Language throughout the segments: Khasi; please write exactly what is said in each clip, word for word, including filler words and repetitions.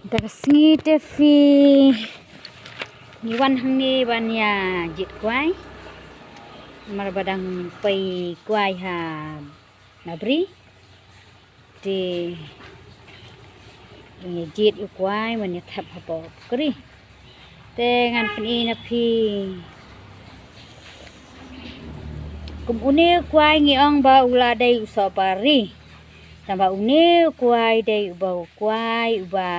Te ka sngi te phi ngi wan hangne ban ïa jied kwai. Namar ba dang pei kwai ha Nabri. Te ngi jied ïa u kwai ban ïa thep hapoh pukri. Te ngan pyni na phi. Kum une u kwai ngi ong ba u la dei u sohpari. Tangba une u kwai dei uba u kwai uba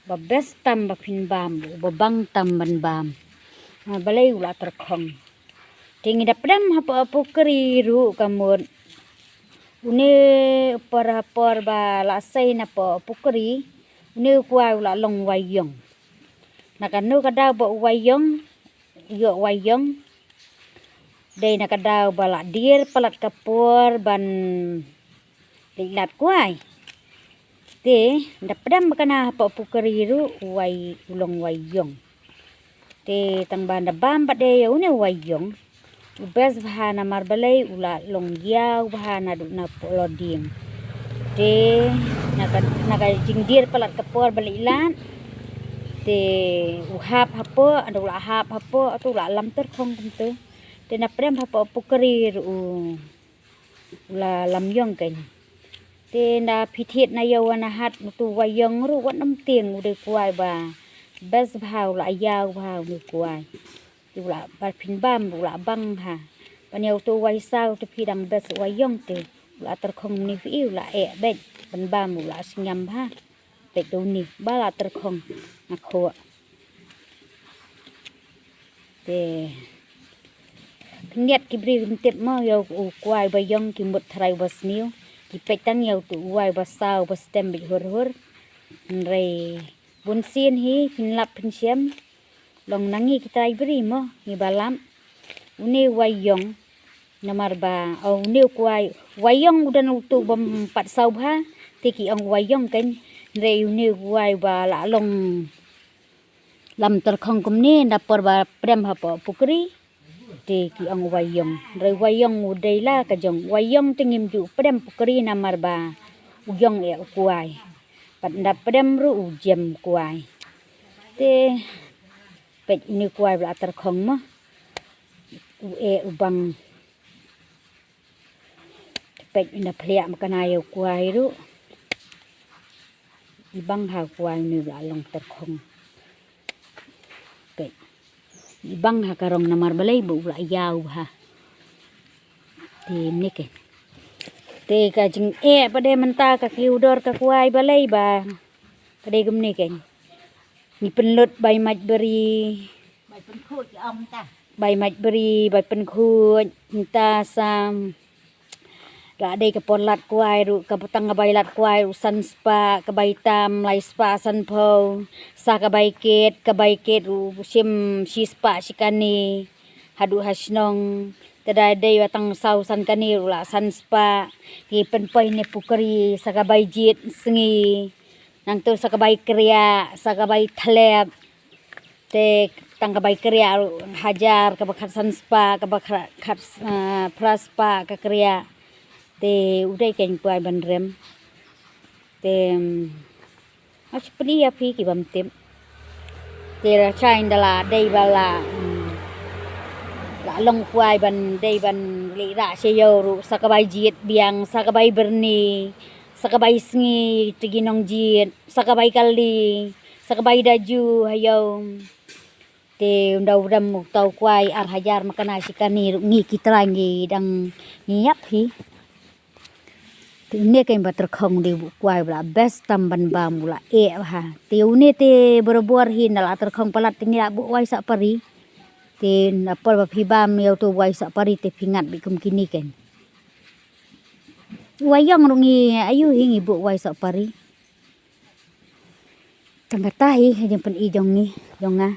ba best tam ba phin bam, uba bang tam ban bam. Ah, balei u la tyrkhong. Te ngi da pdem hapoh pukri ruh ka mut. Une u por ha por ba la sei napoh pukri. Une u kwai u la long waiong. Na kano ka daw ba u waiong, ïoh waiong. Dei na ka daw ba la dier palat ka por ban leit lad kwai. Te da pdem ba kana hapoh pukri ruh u wai u long waiong. Te tangba da bam pat de ïa une u waiong. U best bha namar balei u la long ïaw bha naduh napoh loding. Te na ka, na ka jingdier palat ka por ba leit lad. Te u hap hapoh, ynda u la hap hapoh, te u la lam tyrkhong kumta. Te na pdem hapoh pukri ruh u la lam ïong kein. Te nda phi thied na ïew wa na hat utu u waiong ruh wat nym tieng u dei kwai ba best bha u la ïaw bha u dei kwai. Te u la ba phin bam u la bang ha. Ban ïa utu u waisaw te phi dang best u waiong te u la tyrkhong mne phi u la eh beit ban bam u la sngam bha. Peit da une ba la tyrkhong na khoh. Te khyndiat ki briew kim tip mo ïa u kwai ba ïong ki mut tharai uba sniew. Ki peit tang ïa utu u wai ba saw ba stem beit hur hur. Hynrei bun sien hi phin lap phin shem. Long na ngi ki trai briew mo ngi ba lap. Une u waiong. Namar ba, oh, une u kwai, waiong u don utu bym pat saw bha, te ki ong waiong kein, hynrei une u kwai ba la long lam tyrkhong kumne, na por ba pdem hapoh pukri, te ki ong waiong, hynrei waiong u dei la ka jong, waiong te ngim ju pdem pukri namar ba, u ïong eh u kwai, pat nda pdem ruh u jem kwai, te, peit une u kwai ba la tyrkhong mo, u eh u bang. Peit ynda phliah ma kane ïa u kwai ruh. I bang ha u kwai une ba la long tyrkhong. Peit. I bang ha ka rong namar balei ba u la ïaw bha. Te mne kein. Te ka jingeh pat de mynta ka kiew dor ka kwai balei ba. Ka dei kumne kein. Ngi pynlut bai mait bri. Bai pynkhuid ki ong ta. Bai mait bri, bai pynkhuid, mynta sa. La dei ka por lad kwai ruh, ka tang ka bai lad kwai ruh san spah, ka bai tam lai spah san phew, sa ka bai kit, ka bai kit ruh shim shi spah shi kane, haduh ha shnong, te da dei ba tang saw san kane ruh la san spah, ki pynpoi ne pukri, sa ka bai jied sngi, nangto sa ka bai kriah, sa ka bai thlep, Te tang ka bai kriah ruh hajar, ka ba khat san spah, ka ba khat, khat, eh, phra spah ka kriah. Te u dei kein kwai ban rem. Te, mm, nga shu pyni ïa phi ki bym tip. Te la shai ynda la dei ba la, mm, la long kwai ban dei ban leit rah sha ïew ruh sa ka bai jied biang, sa ka bai byrni, sa ka bai sngi te ki nongjied, sa ka bai kali, sa ka bai daju ha ïew. Te ynda u rem uta u kwai ar hajar ma kane shi kane ruh ngi ki trai ngi dang ngi ïap hi. Te une kein ba tyrkhong dei u kwai ba la best tam ban bam u la eh bha. Te une te barabor hi ynda la tyrkhong palat te ngi la buh wai sohpari. Te na por ba phi bam ïa uto u wai sohpari te phi ngat beit kum kine kein. Wai ïong ruh ngi ayu hi ngi buh wai sohpari. Tang kata hi, ha jingpyni jong ngi, jong nga.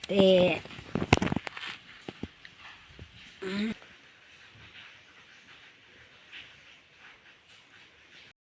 Te.